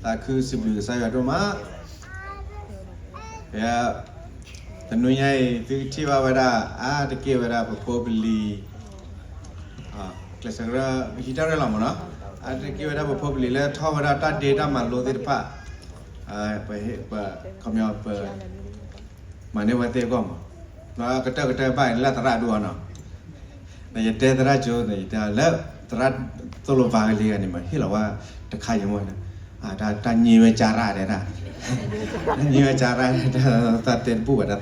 သးခုစံးဘျုးကစၢ်ယွၤဒိၣ်မး, တနွံညါအံၤ သုကထံၣ်ဘၣ်ဝဲဒၣ် အါတက့ၢ်ဝဲဒၣ်ပဖိပလံၤ, ကျဲးစၢးကရၢဟံးတၢ်ရဲၣ်လီၤမးနီၤ, အါတက့ၢ်ဝဲဒၣ်ပဖိပလံၤလၢထီၣ်ဝဲဒၣ်တၢ်ဒ့တၢ်မၤလိသ့ၣ်တဖၣ်, ပ ခီပညီ ပ မၤန့ၢ်ဝဲသ့ၣ်အဂီၢ်မး, ကတၢၢ်ကတၢၢ်ဘၣ်လၢသရၣ်ဒိၣ်အီၤနီၤ, နယတဲသရၣ်ကၠိန့ၣ် ယတဲလၢ သရၣ်သိၣ်လိဘါကလံၤဂၤန့ၣ် မ့ၢ်ဟ့ၣ်လီၤဝဲတခါယမိၢ်န့ၣ်, တၢ်ညံဝဲကၠါရၣ်တဲဒၣ်, တၢ်ညံဝဲကၠါရၣ် တၢ်တဲတဘူၣ်ဘၣ်,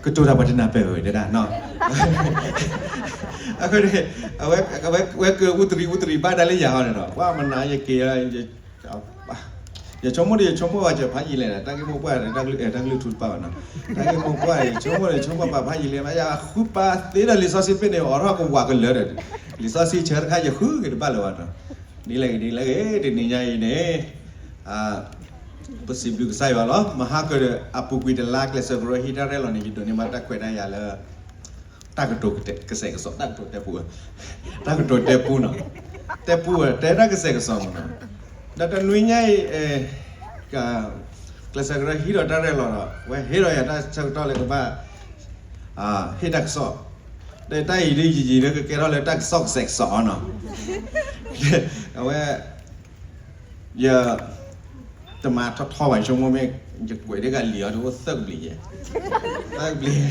ကတိၤတၢ်ပှၤတနၢ်ပၢၢ်ဝဲတဲဒၣ်နီၤ, အဃိန့ၣ် ဝဲကအူတရံးအူတရံးဘၣ်ဒၣ်လၢယၤဟီန့ၣ်ဒီး ပှၤမနၤယက့ၤ ယဆိကမိၣ်ဒီးယဆိကမိၣ်ဘၣ်စၢၤဖးယံာ်လဲၣ်, တၢ်ဂ့ၢ်မိၢ်ပှၢ် တၢ်ကလုၢ်ထူတပၢ်ဘၣ်နီၤ, တၢ်ဂ့ၢ်မိၢ်ပှၢ် ယဆိကမိၣ်ဒီးယဆိကမိၣ်ပာ်ဖးယံာ်လဲၣ်, ယဃုပာ်သ့ဒီးလံာ်စီဆှံဘ့ၣ်န့ၣ် အိးထီၣ်ကဝးကလၢာ်ဒီး လံာ်စီဆှံဆၢတခါ ယဃုက့ၤတဘၣ်လၢၤဘၣ်နီၤ, ဒ်လဲၣ်ဂ့ၤဒ်လဲၣ်ဂ့ၤ တနံၤညါအံၤန့ၣ် ပစံးဘျုးကစၢ်ယွၤလီၤ. မဟါကၢၤဒီးအပူၤကွံာ်တလါ ကျဲးစၢးကရၢဟံးတၢ်ရဲၣ်လီၤန့ၣ် ယဒိးန့ၢ်ဘၣ်တၢ်ခွဲးတၢ်ယာ်လၢ တၢ်ကတိၤကစဲးကစီး တၢ်ကတိၤတဲပူ, တၢ်ကတိၤတဲပူနီၤ, တဲပူဝဲ တဲတၢ်ကစဲးကစီးမးနီၤ, ဒီးတနွံညါအံၤ ကျဲးစၢးကရၢဟံးဒီးတၢ်ရဲၣ်လီၤဒီး ဝဲဟ့ၣ်ဒီးယၤတၢ်ဆၢကတီၢ်လၢကဘၣ် ဟ့ၣ်တၢ်ကစီၣ်, ဒီးတၢ်အံၤဒ်ယံာ်ယံာ်လၢကကဲထီၣ်လၢတၢ်ကစီၣ်ကစဲးကစီးအီၤနီၤ, အဝဲ ယ တမၤထီထီဘၣ်ဆိကမိၣ်မ့ၢ် ယကွဲးဒ်ဂၤလံၤအီၤဒ်အိၣ်သၢကဘျံးယဲၢ်, သၢကဘျံး,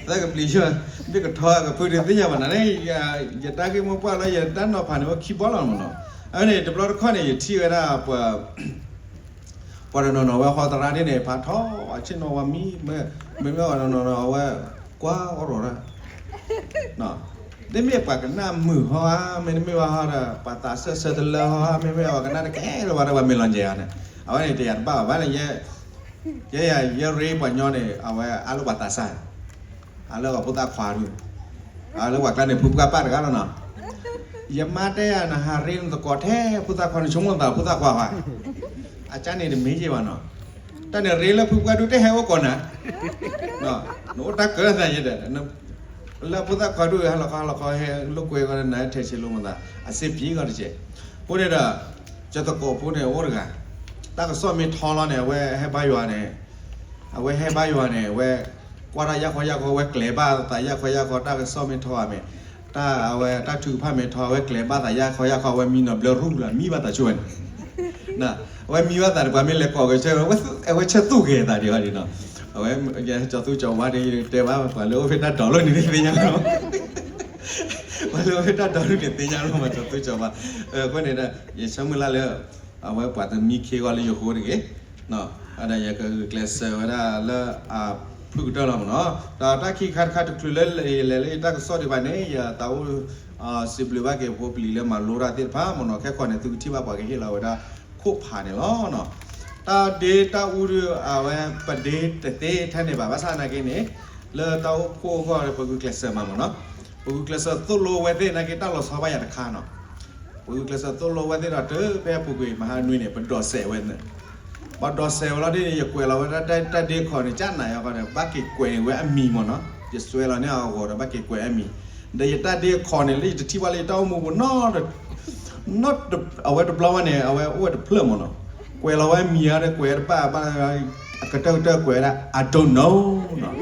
သၢကဘျံးယဲၢ်, မ့ၢ်ကထီကဖုဒ်သ့ၣ်ညါဘၣ်နၤန့ၣ်, ယတၢ်ဂ့ၢ်မိၢ်ပှၢ်လၢယတၢ်နီၤဖးန့ၣ် အိၣ်ခံဘီလီၤမးနီၤ, အဝဲန့ၣ် တဘျီတခီၣ်န့ၣ် ယထံၣ်ဝဲဒၣ် ပှၤတနီၤနီၤဝဲဟီသရၣ်ဒ်န့ၣ် ဖးထီ ဆ့ၣ်နီၤဝဲမံ, မ့မ့ၢ်ပှၤတနီၤနီၤအဝဲ ကွၢ်အီၣ်ရီၤဒၣ် တမ့ၢ်ပှၤကနၣ်မုာ်ဟီဧါ, မ့တမ့ၢ်ဘၣ်ဟီဒီး ပှၤသးစၢၢ်ဆၢတလၢဟီဧါ, မ့မ့ၢ်ပှၤကနၣ်တကဲလၢၤဘၣ်ဒီး ပှၤမ့ၢ်လီၤယဲၤဧါန့ၣ်, အဝဲန့ၣ်တယာ်တဘၣ်ဘၣ်ဘၣ်န့ၣ်, ယဲယၤ ယရ့ပှၤညီန့ၣ် အဝဲအါလၢပှၤသးစၢ်, အါလၢပှၤဖိသၣ်ခွါဒု, အါလၢပှၤကျါန့ၣ်ဖုပှၢ်ပၢ်တဂၤလီၤနီၤ, ယမါတဲယၤ နဟးရ့နသကိးထဲဖိသၣ်ခွါန့ၣ် ဆိကမိၣ်သးဖိသၣ်ခွါဘၣ်, အကၢ်န့ၣ်တမ့ၢ်ယဲၢ်ဘၣ်နီၤ, တၢ်န့ၣ်ရ့လၢဖုပှၢ်ဒုတဲဟဲအိၣ်ကိးနၤ နအိၣ်တၢ်ကၢသးယဲဒီး လၢဖိသၣ်ခွါဒုဟဲလီၤခီဟဲလီၤခီဟဲလိာ်ကွဲကီးနၤထဲဆ့လိာ်မသး အစ့ပံၤကီးတကဲး, အဃိန့ၣ်ဒီး ယသကိးဖိန့ၣ်အိၣ်တဂၤ, တၢ်ကစီၣ်မ့ၢ်ထီလီၤန့ၣ် အဝဲဟဲဘါယွၤန့ၣ်, အဝဲဟဲဘါယွၤန့ၣ် အဝဲ ကွၢ်တၢ်ယၢ်ခီယၢ်ခီ အဝဲကျဲၤဘၣ်သးယၢ်ခီယၢ်ခီ တၢ်ကစီၣ်မ့ၢ်ထီဧါမ့ၢ်, တၢ်အဝဲတၢ်ထုကဖၣ်မ့ၢ်ထီ အဝဲကျဲၤဘၣ်သးယၢ်ခီယၢ်ခီ အဝဲမံနီၤဘျၢရူၢ်လီၤ မံဘၣ်သးဆိဝဲန့ၣ် အဝဲမံဘၣ်သးန့ၣ် ပှၤမ့ၢ်လဲၤကိးက့ၤဆၢ အဝဲဆၢသူၣ်က့ၤသးဒံးဘၣ်ဒံးနီၤ, အဝဲကၠီၤသူကၠီၤဝါန့ၣ် တဲဘၣ်ပှၤလၢအိၣ်ဖဲတၢ်ဒိးလိာ်န့ၣ်သ့ၣ်ညါလီၤ, ပှၤလၢအိၣ်ဖဲတၢ်ဒိးလိာ်န့ၣ်သ့ၣ်ညါလီၤမး ကၠီၤသူကၠီၤဝါ, အဃိန့ၣ်ဒီး ယဆၢမုၢ်လၢ်လၢ အဝဲပှၤတမံခ့ဂီၢ်လၢယဃိတဂ့ၤ, ဒီးယကဂုာ်ကျဲးစၢးဝဲဒၣ်လၢအဖုၣ်ကတၢၢ်လီၤမးနီၤ, ဒီးတၢ်ခံခါတခါတချုးလၢယလဲၤလၢယတၢ်ကစီၣ်ဒံးဘၣ်န့ၣ် ယသးအိၣ် စံးဘျုးဘၣ်က့ၤဖိပလံၤလၢမၤလိတၢ်သ့ၣ်တဖၣ်မးနီၤ, ခဲခီန့ၣ် သုကထံၣ်ဘၣ်ပှၤကဟ့ၣ်လီၤဝဲဒၣ်ခိၣ်ဖးန့ၣ်လီၤ. တၢ်ဒ့တၢ်အူဒုး အဝဲပဒ့တသ့ထဲန့ၣ်ဘၣ်, ဘၣ်ဆၣ်နာ်က့န့ၣ် လၢတၢ်အိၣ်ဖှိၣ်အဂီၢ် ပဂုာ်ကျဲးစၢးမးမးနီၤ, ပဂုာ်ကျဲးစၢးသိၣ်လိဝဲသ့ၣ်နာ်က့ တၢ်လီၤဆီဘၣ်ယၤတခါနီၤ ပဂုာ်ကျဲးစၢးသိၣ်လိဝဲသ့ၣ်ဒီး တုၤဖဲအပူၤကွံာ်မဟါနွံန့ၣ် ပဒိးစဲးဝဲန့ၣ်, ပဒိးစဲးဝဲလီၤဒ်န့ၣ် ယကွဲးလီၤဝဲဒၣ်တၢ်ဒ့အခီၣ်န့ၣ် ကနၤယၤဃီန့ၣ် ဘၣ်က့ၤကွဲးန့ၢ်ဝဲအမံၤမးနီၤ, ယစွဲလီၤန့ၢ်အဂီၤဒီး ဘၣ်က့ၤကွဲးအမံၤ, ဒီးယတၢ်ဒ့အခီၣ်န့ၣ် လၢယတထံၣ်ဘၣ်လၢယတၢ်အိၣ်မူပူၤနီတ အဝဲတဘျီဝဲန့ၣ် အဝဲအိၣ်ဝဲတဖျၢၣ်မးနီၤ, ကွဲးလီၤဝဲမံၤဧါဒီး ကွဲးတဘၣ်ဘၣ် အကတၢၢ်ကတၢၢ်ကွဲးဝဲဒၣ် I don't know နီၤ,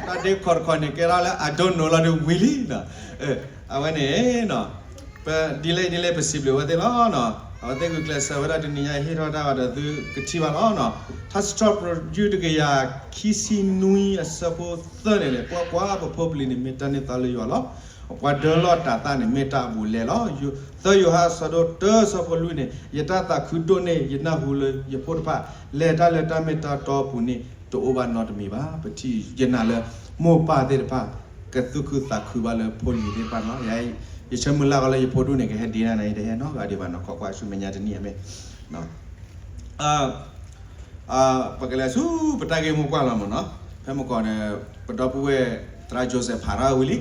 တၢ်ဒ့ခီၣ်တခီၣ်န့ၣ် ကဲထီၣ်လၢ I don't know လီၤဒုးဝံၤလံနီၤ, အဝဲန့ၣ်နီၤ ပဒ်လဲၣ်ဒ်လဲၣ် ပစံးဘျုးဝဲသ့ၣ်လီၤနီၤ, အဝဲသ့ၣ်ဂုာ်ကျဲးစၢးဝဲဒၣ်တနံၤညါဟ့ၣ်ထီၣ်တၢ်ဘၣ်ဒီးသုကထံၣ်ဘၣ်လီၤနီၤ, ထါစံးထီၣ်ပတြၢၤ တကယၤခံဆံနွံအဆၢဖိသၢန့ၣ်န့ၣ် ကွၢ်ကွၢ်, ပဖိပလံၤန့ၣ် မ့ၢ်တၢ်န့ၢ်သါလၢယွၤလီၤ. ပှၤဒၢလီၢ်တၤသၣ်န့ၣ် မ့ၢ်တၢ်အဘူးအလဲလီၤ. သၢယိၤဟၣ်အဆၢဒိၣ်တၢအဆၢဖိလွံၢ်န့ၣ်, ယတၢ်သးခုဒိၣ်န့ၢ် ယနၢ်ဟူလၢယဖိတဖၣ် လဲၤတၢ်လၢတၢ်မ့ၢ်တၢ်တီအပူၤန့ၣ် တအိၣ်ဘၣ်နီတမံၤဘၣ်. ပထံၣ်ယနာ်လၢ မိၢ်ပၢ်သ့ၣ်တဖၣ် ကသူၣ်ခုသးခုဘၣ်လၢဖိလံၤသ့ၣ်တဖၣ်လီၤ. ယဆၢမုၢ်လၢ်အီၤလၢယဖိဒိၣ်န့ၣ် ကဟဲဒ့နၤန့ၣ် တဟဲနီတဂၤဒံးဘၣ်နီၤ, ခိးကွၢ်ဆူမဲာ်ညါတနံၣ်အမ့ၢ် ပကလဲၤဆူပတၢ်ဂ့ၢ်မိၢ်ပှၢ်လီၤမးနီၤ, ဖဲမုၢ်ဂီၤန့ၣ် ပဒီပုၢ်ဝဲၢ် သရၣ် Joseph ဖးထီၣ်ဝံၤလံ,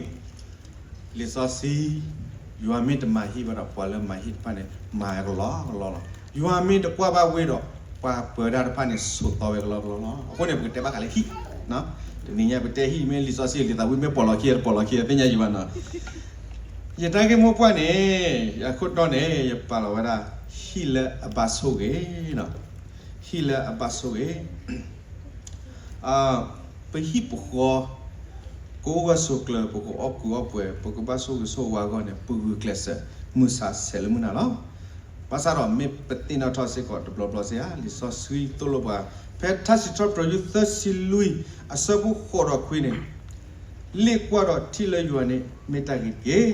လံာ်စီဆှံ ယွၤမ့ၢ်တမၤဟံၣ်ဘၣ်ဒီး ပှၤလၢမၤဟံၣ်တဖၣ်န့ၣ် မၤဝဲကလီကလီလီၤ. ယွၤမ့ၢ်တကွၢ်ဘၣ်ဝ့ၢ်ဒီး ပှၤပၢၤဒၣ်တဖၣ်န့ၣ် ဆိးသီဝဲကလီကလီလီၤ. အဃိန့ၣ် ပကတဲဘၣ်ဃးလၢဟံၣ်, တနံၤညါပတဲဟံၣ် မ့ၢ်လံာ်စီဆှံလံာ်သးဝံၣ် မ့ၢ်ပိာ်လီၤခံ တပိာ်လီၤခံ သ့ၣ်ညါယံၤဘၣ်နီၤ. ယတၢ်ဂ့ၢ်မိၢ်ပှၢ်န့ၣ် ယခိၣ်တီန့ၣ် ယပာ်လီၤဝဲဒၣ် ဟံၣ်လၢအဘၣ်ဆိၣ်ဂ့ၤ, ဟံၣ်လၢအဘၣ်ဆိၣ်ဂ့ၤ, ပဟံၣ်ပဃီ ကအိၣ်ဂၢၢ်ဆိးကျၢၤ ပကအီၣ်ကူးအီၣ်ပှဲၤ ပကဘၣ်ဆိၣ်ဂ့ၤဆိၣ်ဝါအဂီၢ်န့ၣ် ပဂုာ်ကျဲးစၢး မုၢ်ဆါဆဲးလၢမုၢ်နၤလီၤ. ဘၣ်ဆၣ်ဒီးမ့ၢ်ပသ့ၣ်နီၣ်ထီၣ်စ့ၢ်ကီးတဘျီဘျီစ့ၢ်ဧါ, လံာ်စီဆှံသိၣ်လိပှၤ ဖဲထါစံးထီၣ်ပတြၢၤယုၢ်သၢဆံလွံၢ် အဆၢဖိဃိးဒီးခွံန့ၣ်, လ့ၣ်ကွၢ်ဒီးထံၣ်လၢယွၤန့ၣ် မ့ၢ်တၢ်ဂ့ၤတက့ၢ်.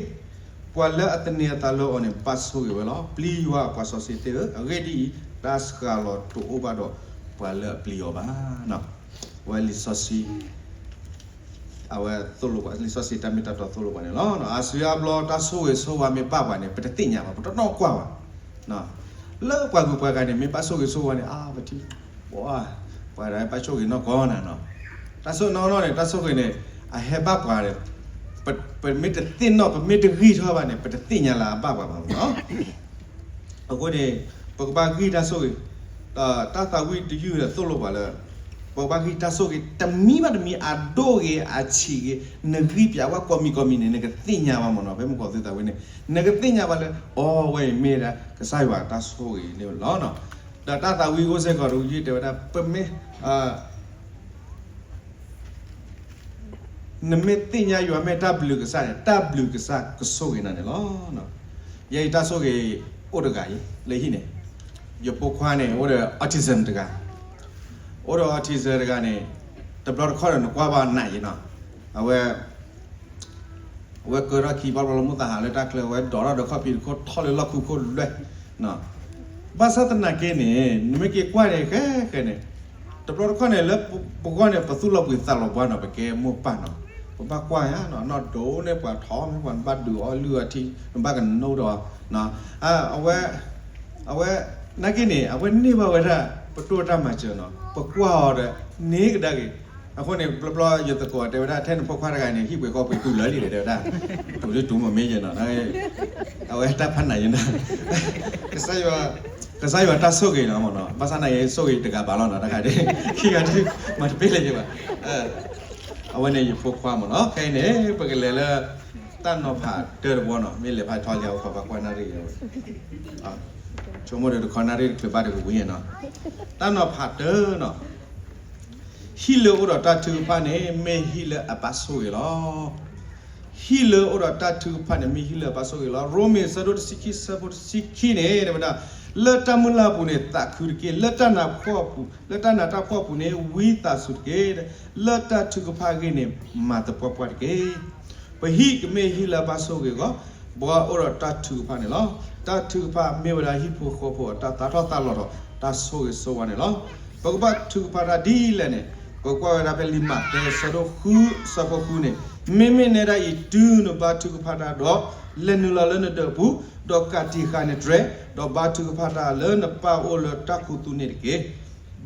ပှၤလၢအသန့ၤအသးလၢအီၤန့ၣ် ဘၣ်ဆိၣ်ဂ့ၤဝဲလီၤ. ပျံၤယွၤအပှၤစီဆှံသ့ၣ်ဧၢ, အဂ့ၢ်ဒ်အံၤ, တၢ်စှၤလီၤတအိၣ်ဘၣ်ဒီးပှၤလၢအပျံၤအီၤဘၣ်. အဝဲလံာ်စီဆှံ အဝဲသိၣ်လိပှၤ, လံာ်စီဆှံတၢ်မ့ၢ်တၢ်တီသိၣ်လိပှၤန့ၣ်လီၤ. အါစုအါဘျီတၢ်ဆိၣ်ဂ့ၤဆိၣ်ဝါမ့ၢ်ဘၣ်ပှၤန့ၣ် ပတသ့ၣ်ညါဘၣ်, ပတနီၣ်ကွၢ်ဘၣ်. လၢပှၤဂုၤပှၤဂၤန့ၣ် မ့ၢ်ဘၣ်ဆိၣ်ဂ့ၤဆိၣ်ဝါန့ၣ် အါ ပထံၣ်, ပှၤ, ပှၤဒၣ်ဘၣ်ဆိၣ်ဂ့ၤနီၢ်ကီၢ်နၤနီၤ. တၢ်ဆိၣ်နီၢ်နီၢ်န့ၣ် တၢ်ဆိၣ်ဂ့ၤန့ၣ် အဟဲဘၣ်ပှၤဒီး ပမ့ၢ်တသ့ၣ်နီၣ် ပမ့ၢ်တဂံၢ်ထီၣ်ဘၣ်န့ၣ် ပတသ့ၣ်ညါလၢအဘၣ်ပှၤဘၣ်မးနီၤ. အဃိန့ၣ် ပကဘၣ်ဂံၢ်တၢ်ဆိၣ်ဂ့ၤ, ဒီးတၢ်သးဝံၣ်တယုၢ်ဒီးသိၣ်လိပှၤလၢ ပကဘၣ်ဂံၢ်တၢ်ဆိၣ်ဂ့ၤ တမံၤဘၣ်တမံၤ အဒိၣ်ဂ့ၤအဆံးဂ့ၤ နဂံၢ်ပၠးဝဲကိးမံၤကိးမံၤန့ၣ် နကသ့ၣ်ညါဘၣ်မးနီၤ. ဖဲမုၢ်ကီၢ်သုသးဝံၣ်န့ၣ် နကသ့ၣ်ညါဘၣ်လၢ အိ ဝဲအံၤမ့ၢ်ဒၣ်ကစၢ်ယွၤတၢ်ဆိၣ်ဂ့ၤန့ၣ်လီၤ. ဒီးတၢ်သးဝံၣ်အိၣ်စ့ၢ်ကီးတယုၢ်တဲဝဲဒၣ် ပမ့ၢ် နမ့ၢ်သ့ၣ်ညါယွၤမ့ၢ်တၢ်ဘျုးကစၢ်န့ၣ် တၢ်ဘျုးကစၢ်ကဆိၣ်ဂ့ၤနၤန့ၣ်လီၤ. ယဲအံၤတၢ်ဆိၣ်ဂ့ၤအိၣ်တဂၤအံၤ လၢဟံၣ်န့ၣ်, ယဖိခွါန့ၣ် အိၣ်ဒီး autism တဂၤ, အိၣ်ဒီး autism တဂၤန့ၣ် တဘျီတခီၣ်ဒီးနကွၢ်ဘၣ်နးယံၤနီၤ, အဝဲ အဝဲကၢထီၣ်ခံဘၣ်ဘျီလၢမိၢ်သးဟးလၢတၢ်ချၢ အဝဲဒိးထီၣ်ဒီးခီၣ်ဖံးတခိၣ်ထီၣ်လၢလီၢ်ခူခိၣ်လွဲၢ်, ဘၣ်ဆၣ်သနာ်က့န့ၣ် နမ့ၢ်က့ၤကွၢ်န့ၣ် ဃဲဃဲန့ၣ် တဘျီတခီၣ်န့ၣ် လၢပဂီၢ်န့ၣ် ပသူၣ်လီၤဘှံးသးလီၤဘှါနီၤ ပကဲမိၢ်ပၢ်နီၤ, ပဘၣ်ကွၢ်ယါနီၤ နီၢ်ဒိးန့ၢ်ပှၤထီၣ်မ့ၢ်ပှၤ နဘၣ်ဒုးအီၣ်လုၢ်အီထံ နဘၣ်ကနိဒီး အဝဲ အဝဲ နာ်က့န့ၣ် အဝဲန့ၢ်ဘၣ်ဝဲဒၣ် ပဒိၣ်တၢ်မၤစၢၤနီၤ ပကွၢ်အီၤဒီး န့ၢ်ကဒါက့ၤ, အဃိန့ၣ် ဘျီဘျီယသကိးတဲဝဲဒၣ် ထဲနဖိခွါတဂၤန့ၣ် ဟံၣ်ပှဲၤဃီပှဲၤတူၢ်လၢာ်လံတဲဝဲဒၣ်, တူၢ်လၢတူၢ်မ့ၢ်မ့ၢ်ယဲနီၤ, အဝဲတၢ်ဖးနးယဲနီၤ, ကစၢ်ယွၤ ကစၢ်ယွၤတၢ်ဆိၣ်ဂ့ၤနီၤမ့ၢ်နီၤ, ဘၣ်ဆၣ်နာ်က့ဆိၣ်ဂ့ၤတဂၤဘၣ်လီၤနီၤ တခါဒၣ် ခံဂၤဒၣ် မၤတပ့ၢ်လၢၤဘၣ်, အဝဲန့ၣ်ယဖိခွါမ့ၢ်နီၤ, ခဲအံၤန့ၣ် ပကလဲၤလၢ တၢ်နီၤဖးတၢတဘီနီၤ, မ့ၢ်လဲၤဖးထီလံ အဝဲခီဘၣ်ကွၢ်နၣ်ရံၣ်ဝဲ, ဆိကမိၣ်ဒီးတခီနၣ်ရံၣ်တချုးဘၣ်တကဝံၤနီၤ, တၢ်နီၤဖးတၢနီၤ, ဟံၣ်လၢအိၣ်ဒီးတၢ်ထုကဖၣ်န့ၣ် မ့ၢ်ဟံၣ်လၢအဘၣ်ဆိၣ်ဂ့ၤလီၤ. ဟံၣ်လၢအိၣ်ဒီးတၢ်ထုကဖၣ်န့ၣ် မ့ၢ်ဟံၣ်လၢအဘၣ်ဆိၣ်ဂ့ၤလီၤ. ရိမ့ၤ ဆၢဒိၣ်တဆံခံ ဆၢဖိတဆံခံန့ၣ် တဲဝဲဒၣ်, လၢတၢ်မုၢ်လၢ်အပူၤန့ၣ် သးခုတက့ၢ်. လၢတၢ်နာ်ပူၤ, လၢတၢ်နာ်တၢ်ဖှီၣ်အပူၤန့ၣ် ဝံသးစူၤတက့ၢ်. လၢတၢ်ထုကဖၣ်အဂ့ၢ်န့ၣ် မၤသပှၢ်ပှၢ်တက့ၢ်. ပဟံၣ်ကမ့ၢ်ဟံၣ်လၢအဘၣ်ဆိၣ်ဂ့ၤအဂီၢ်, ပှၤအိၣ်ဒီးတၢ်ထုကဖၣ်န့ၣ်လီၤ. တၢ်ထုကဖၣ်မ့ၢ်ဝဲဒၣ်ဟံၣ်ဖိဃီဖိအတၢ်သးထီၣ်သးလီၤဒီး တၢ်ဆိၣ်ဂ့ၤဆိၣ်ဝါန့ၣ်လီၤ. ပကဘၣ်ထုကဖၣ်တၢ်ဒ်လဲၣ်န့ၣ်, ပကွၢ်ဝဲဒၣ်ဖဲလံာ်မးသဲ ဆၢဒိၣ်ဃု ဆၢဖိဃုန့ၣ်, မ့မ့ၢ်နဲဒၣ်အံၤ တုၤနဘါထုကဖၣ်တၢ်ဒီး, လဲၤနုာ်လီၤလၢနဒၢးပူၤ, ဒီးကးတံာ်ဃာ်နတြဲၤ, ဒီးဘါထုကဖၣ်တၢ်လၢနပၢ်အိၣ်လၢတၢ်ခူသူၣ်န့ၣ်တက့ၢ်.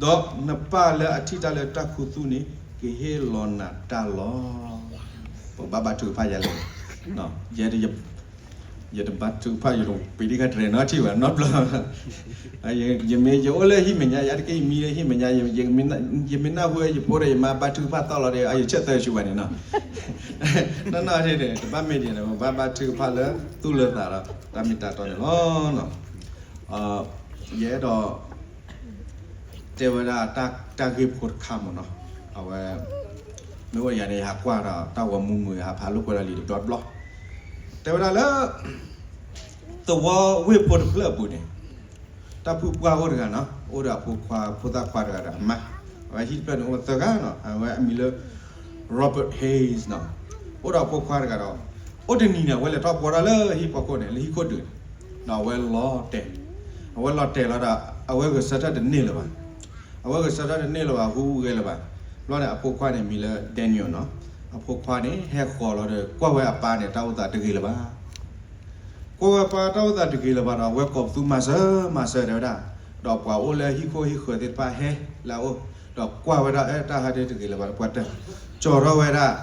ဒီးနပၢ်လၢအထံၣ်တၢ်လၢတၢ်ခူသူၣ်န့ၣ် ကဟ့ၣ်လီၤနၤတၢ်လီၤ. ပကဘၣ်ဘါထုကဖၣ်ယၤလဲၣ်, ယတဘါထုကဖၣ် ယတပံးဒံးခါတြဲၤနီတထံၣ်ဘၣ် နီတဘျီ. ယမ့ၢ်ယအိၣ်လၢဟံၣ်မဲာ်ညါ ယတက့ၢ်ယမံလၢဟံၣ်မဲာ်ညါ ယမ့ၢ်နၢ်ဟူယဖိဒီးယမါဘါထုကဖၣ်သီၣ်လီၤဒီး အယဆၢၣ်သၢဆူဘၣ်န့ၣ်နီၤ. နီၢ်နီၢ်န့ၣ် တဘၣ်မ့ၢ်ဒ်န့ၣ် ပဘၣ်ဘါထုကဖၣ်လၢသူၣ်လၢသးဒီး တၢ်မ့ၢ်တၢ်တီန့ၣ်လီၤ. ယအဲၣ်ဒိး တဲဝဲဒၣ် တၢ်ဂ့ၢ်ဖိတခါမ့ၢ်နီၤ, အဝဲ မ့ၢ်အိၣ်ဒီးယၤန့ၣ် ယဟးကွၢ်ဒီးတၢ်ဂီၤမူမုာ် ယဟးဖးလိာ်ကွဲဒီးလံာ်တဘျီတဘျီ, တဲဝဲဒၣ်လၢ သဝီဝ့ၢ်ဖိတဖျၢၣ်အပူၤန့ၣ် တၢ်ဖုပှၢ်အိၣ်တဂၤနီၤ, အိၣ်ဒီးအဖိခွါ ဖိသၣ်ခွါတဂၤဒီးအမါ, အဝဲဟံၣ်တဖျၢၣ်န့ၣ် အိၣ်သၢဂၤနီၤ, အဝဲအမံၤလၢ Robert Hayes နီၤ, အိၣ်ဒီးအဖိခွါတဂၤဒီး အိၣ်တနံၤန့ၣ် အဝဲလဲၤထီၣ်ပှီၤတၢ်လၢဟံၣ်ဖီခိၣ်န့ၣ် လၢဟံၣ်ခိၣ်ဒုးန့ၣ်, ဒီးအဝဲလီၤတဲာ်, အဝဲလီၤတဲာ်လီၤဒီး အဝဲဂဲၤဆၢထၢၣ်တန့ၢ်လၢၤဘၣ်, အဝဲဂဲၤဆၢထၢၣ်တန့ၢ်လၢၤဘၣ် ဟူးဂဲၤလၢၤဘၣ်, ဘျီန့ၣ် အဖိခွါန့ၣ်မံၤလၢ Daniel နီၤ, အဖိခွါန့ၣ် ဟဲဃီၤလီၤဒီး ကွၢ်ဝဲအပၢ်န့ၣ် တၢ်အိၣ်သးတဂ့ၤလၢၤဘၣ် ကွၢ်ဝဲပၢ်တၢ်အိၣ်သးတဂ့ၤလၢၤဘၣ်ဒီး အဝဲကိးပသူမၤစၢၤမၤစၢၤတဲဝဲဒၣ်, ဒီးပှၤအိၣ်လၢဟံၣ်ခိၣ်ဟံၣ်ဃၢၤသ့ၣ်တဖၣ်ဟဲလၢအအိၣ်, ဒီးကွၢ်ဝဲဒၣ်အတၢ်ဟးဒ့တဂ့ၤလၢၤဘၣ်ဒီး ပှၤတၢ်ကၠီၤထီၣ်ဝဲဒၣ်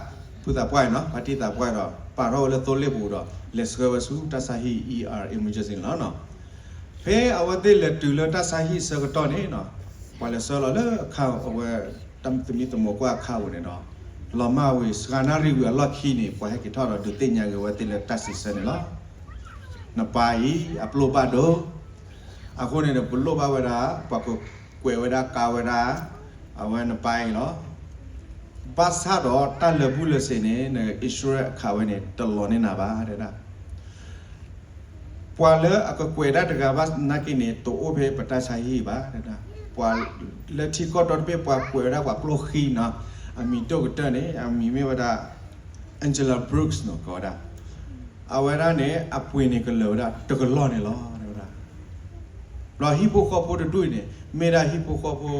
ဖုသးပှၢ်အံၤနီၤ, ဖါတံၢ်သးပှၢ်ဒီး ပာ်ထီၣ်ဝဲလၢသိလ့ၣ်ပူၤဒီး လဲၤဆှၢဝဲဆူတၢ်ဆါဟံၣ် E R emergency န့ၣ်လီၤ. ဖဲအဝဲသ့ၣ်လဲၤတုၤလၢတၢ်ဆါဟံၣ်ဆၢကတီၢ်န့ၣ်နီၤ, ပှၤလဲၤဆှၢလီၤလၢအခါ အဝဲ တၢ်သမံသမိးကွၢ်အခါပူၤန့ၣ်ဒီး လီၤမၢ်ဝံၤ စှၤနၣ်ရံၣ်ဝံၤအလီၢ်ခံန့ၣ် ပှၤဟဲက့ၤထီၣ်ဒီးဒုးသ့ၣ်ညါဂ့ၤဝဲသ့ၣ်လၢတၢ်စံးဆၢန့ၣ်လီၤ. နပၢ်အံၤ အပျိၢ်ဘၣ်ဒိ, အဃိန့ၣ်ဒီး ပလိၣ်ဘၣ်ဝဲဒၣ် ပှၤကကွဲးဝဲဒၣ်ကါဝဲဒၣ် အဝဲနပၢ်အံၤလီၤ. ဘၣ်ဆၣ်ဒီးတၢ်လၢာ်ဘူၣ်လၢာ်စ့ၤန့ၣ် န insurance အခးဝဲန့ၣ် တလီၤန့ၢ်နၤဘၣ် တဲဒၣ်. ပှၤလၢအကကွဲးဒၣ်တဂၤဘၣ်နာ်က့န့ၣ် တအိၣ်ဖဲပတၢ်ဆါဟံၣ်ဘၣ် တဲဒၣ်. ပှၤလၢထံကီၢ်ဒီတဘ့ၣ် ပှၤကွဲးဝဲဒၣ်ပှၤကျိၣ်ဃံနီၤ, အမံၤဒိၣ်ကတၢၢ်န့ၣ် အမံၤမ့ၢ်ဝဲဒၣ် Angela Brooks နီၤ ကိးဝဲဒၣ်. အဝဲဒၣ်န့ၣ် အပှ့ၤန့ၣ်ကလၢာ်ဝဲဒၣ်တကလီၢ်န့ၣ်လီၤ တဲဝဲဒၣ်. ဘျီဟံၣ်ဖိဃီဖိတဒူၣ်အံၤန့ၣ် မ့ၢ်ဒၣ်ဟံၣ်ဖိဃီဖိ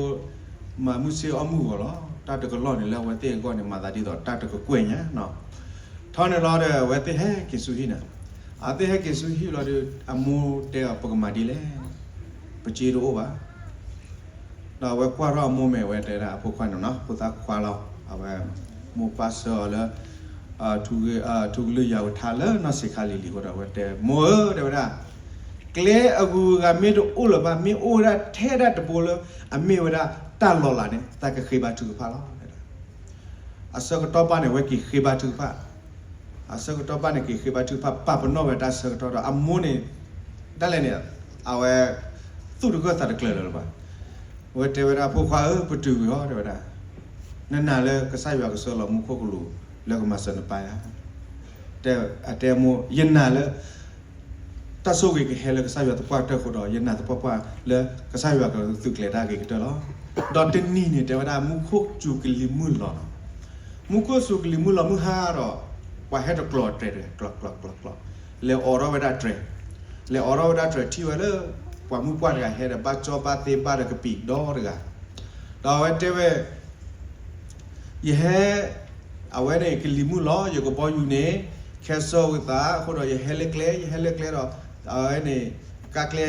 မၤမုၢ်ဆ့ၣ်အီၣ်မုၢ်ဂီၤလီၤ. တၢ်တကလီၢ်န့ၣ်လၢအဝဲသ့ၣ်အဂီၢ်န့ၣ် မၤသးဒ်သိးတၢ်တကကွဲၢ်ညါနီၤ. ထီန့ၣ်လီၤဒီး အဝဲသ့ၣ်ဟဲက့ၤဆူဟံၣ်နီၤ. အဝဲသ့ၣ်ဟဲက့ၤဆူဟံၣ်လီၤဒီး အမိၢ်တဲအီၤ ပကမၤဒ်လဲၣ်, ပစ့တအိၣ်ဘၣ်. ဒီးအဝဲကွၢ်ထီၣ်အမိၢ်မဲာ် အဝဲတဲဒၣ်အဖိခွါန့ၣ်နီၤ, ဖိသၣ်ခွါလီၤ. အဝဲမိၢ်ပၢ်ဆှၢအီၤလၢ ထူကလုၢ်ယွၤကထါလၢနီၢ်ဆံးခါလံၤလံၤအဃိဒီး အဝဲတဲ မိၢ်ဧၢ တဲဝဲဒၣ်, ကျဲအဂုၤအဂၤမ့ၢ်တအိၣ်လၢၤဘၣ် မ့ၢ်အိၣ်ဝဲဒၣ်ထဲဒၣ်တဘိလၢ အမ့ၢ်ဝဲဒၣ်တၢ်လီၤလးန့ၣ် သးကဃ့ဘါထုကဖၣ်လီၤ. အဆၢကတီၢ်ဘၣ်န့ၣ် အဝဲက့ၤဃ့ဘါထုကဖၣ်, အဆၢကတီၢ်ဘၣ်န့ၣ် က့ၤဃ့ဘါထုကဖၣ် ပာ်ပနီၣ်ဝဲတၢ်ဆၢကတီၢ်ဒီး အမိၢ်န့ၣ် ဒၣ်လဲာ်န့ၣ် အဝဲ သူၣ်တဂၢၢ်သးတကျၢၤလၢၤလၢၤဘၣ်. အဝဲတဲဝဲဒၣ် ဖိခွါဧၢ ပတုာ်ကွံာ်အီၤ တဲဝဲဒၣ်, နနာ်လၢကစၢ်ယွၤကဆှၢလီၤမူခိၣ်ကလူးလၢကမၤစၢၤနပၢ်ဧါ. အတဲမိၢ် ယနာ်လၢ တၢ်ဆိၣ်ဂ့ၤကဟဲလၢကစၢ်ယွၤသပှၢ်တၢၢ်အဃိဒီး ယနာ်သပှၢ်ပှၢ်လၢကစၢ်ယွၤကသုးကျဲၤတၢ်ဂ့ၤကတၢၢ်လီၤ. ဒီးတနံၤန့ၣ် တဲဝဲဒၣ် မူခိၣ်စူၤကလံၤမုၢ်လီၤလီၤ. မူခိၣ်စူၤကလံၤမုၢ်လီၤမုၢ်ဟါဒီး ပှၤဟဲတကျိၤတြဲၤတဂၤ ကျီကျီကျီကျီ, လဲၤအိးထီၣ်ဝဲဒၣ်တြဲၤ, လဲၤအိးထီၣ်ဝဲဒၣ်တြဲၤ ထံၣ်ဝဲလၢ ပှၤမုၢ်ပှၢ်တဂၤဟဲဒီး ဘၣ်ကၠီဘၣ်သ့ဘၣ်ဒီးကပံာ်ဒီတဂၤ, ဒီးအဝဲတဲဝဲ ယဟဲ, အဝဲန့ၣ် ကလံၤမုၢ်လီၤ ယကဘီယူၤန့ၣ် ခဲစၢၢ်ဝံသးအဃိဒီး ယဟဲလၢကျဲ ယဟဲလၢကျဲဒီး အဝဲန့ၣ် ကါကျဲ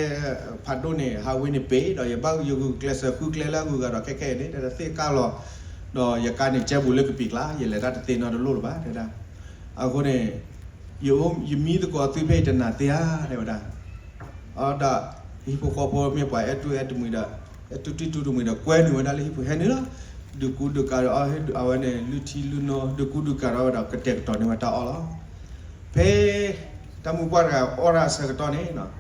ဖးဒိၣ်န့ၣ် ဟးဝ့န့ၣ်ပ့ၤဒီး ယဘၣ်ယဂုာ်ကျဲးစၢးဃုကျဲလၢအဂုၤအဂၤဒီး ခဲခဲအံၤန့ၣ် တဲသ့ၣ်ကၢ်လီၤ, ဒီးယကါန့ၣ်ကဲဘူးလၢကပံာ်ကျါ ယလဲၤတၢ်တသ့နီတလိၣ်လၢၤဘၣ် တဲဒၣ်. အဃိန့ၣ် ယမံသကိးသုဖဲအံၤတနၤသ့ဧါ တဲဝဲဒၣ်. အဒီး ဟံၣ်ဖိဃီဖိမ့ၢ်ပှၤအဲၣ်တူၢ်အဲၣ်တမှံၤဒီး အဲၣ်တူၢ်တံၢ်တူၢ်တမှံၤဒီး ကွဲနုာ်ဝဲဒၣ်လၢဟံၣ်ပူၤ ဟဲနုာ်လီၤ, ဒုးကူဒုးကၤဒီး အဝဲန့ၣ် လုၢ်ထံလုၢ်နိ ဒုးကူဒုးကၤဒီးဝဲဒီး ကတဲာ်ကတီၤန့ၢ်ဝဲတၢ်အီၣ်လီၤ. ဖဲတၢ်မုၢ်ပှၢ်တဂၤအီၣ်တၢ်အဆၢကတီၢ်န့ၣ်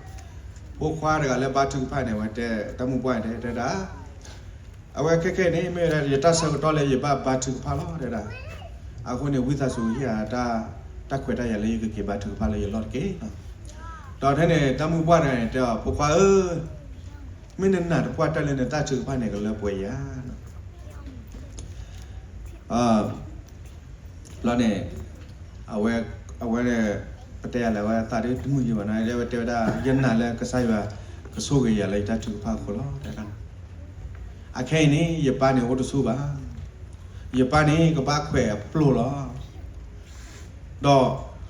ဖိခွါတဂၤလၢဘါထုကဖၣ်န့ၣ် အဝဲတဲ တၢ်မုၢ်ပှၢ်န့ၣ်တဲ တဲဒၣ် အဝဲခဲခဲအံၤန့ၣ် မ့ၢ်ဝဲဒၣ်ယတၢ်ဆၢကတီၢ်လၢယဘၣ်ဘါထုကဖၣ်လီၤ တဲဒၣ်. အဃိန့ၣ် ဝံသးစူၤဟ့ၣ်ယၤ တၢ်ခွဲးတၢ်ယာ်လၢယကက့ၤဘါထုကဖၣ်လၢယလီၢ်တက့ၢ်. ဒီးထဲန့ၣ် တၢ်မုၢ်ပှၢ်တဂၤန့ၣ် တဲအီၤ ဖိခွါဧၢ, မ့ၢ်နနာ်တပှၢ်တၢၢ်လၢနတၢ်ထုကဖၣ်န့ၣ် ကလၢပှဲၤယၤ ဘျီန့ၣ် အဝဲ အဝဲ ပတဲယၤလၢအဝဲသးဒ်တမုာ်ယံၤဘၣ်နီၤ အဝဲတဲဝဲဒၣ် ယနာ်လၢကစၢ်ယွၤကဆိၣ်ဂ့ၤယၤလၢယတၢ်ထုကဖၣ်အဃိလီၤ တဲဒၣ်. အခဲအံၤန့ၣ် ယပၢ်န့ၣ်အိၣ်တဆူၣ်ဘၣ်, ယပၢ်န့ၣ်ကဘၣ်ခွဲးအပျိၢ်လီၤ.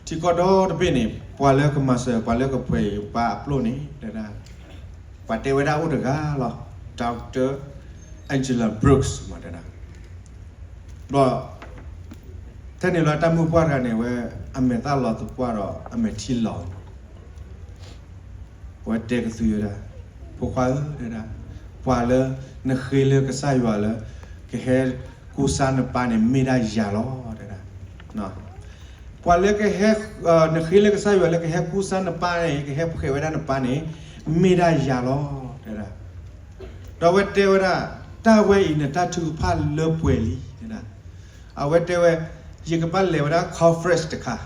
ဒီးထံကီၢ်ဒီတဘ့ၣ်န့ၣ် ပှၤလၢကမၤစၢၤ ပှၤလၢကခွဲးယပၢ်အပျိၢ်န့ၣ် တဲဒၣ် ပှၤတဲဝဲဒၣ်အိၣ်တဂၤလီၤ, Doctor Angela Brooks မ့ၢ်တဲဒၣ်. ဒီး ထဲန့ၣ်လီၤတၢ်မုၢ်ပှၢ်တဂၤန့ၣ်ဝဲ အမဲာ်သၣ်လီၤသပှၢ်ဒီး အမဲာ်ထံလီၤ အဝဲတဲကသုဝဲဒၣ်, ဖိခွါဧၢ တဲဒၣ်, ပှၤလၢနဃ့လၢကစၢ်ယွၤလၢ ကဟဲကူစါနပၢ်န့ၣ် မ့ၢ်ဒၣ်ယၤလီၤ တဲဒၣ်. ပှၤလၢကဟဲ, နဃ့လၢကစၢ်ယွၤလၢကဟဲကူစါနပၢ်န့ၣ် ကဟဲဖှဲးဝဲဒၣ်နပၢ်န့ၣ် မ့ၢ်ဒၣ်ယၤလီၤ တဲဒၣ်. ဒီးအဝဲတဲဝဲဒၣ်, တၢ်ဝဲအံၤနတၢ်ထုကဖၣ်လၢပှဲၤလံ တဲဒၣ်. အဝဲတဲဝဲ, ယကဘၣ်လဲၤဝဲဒၣ် conference တခါ,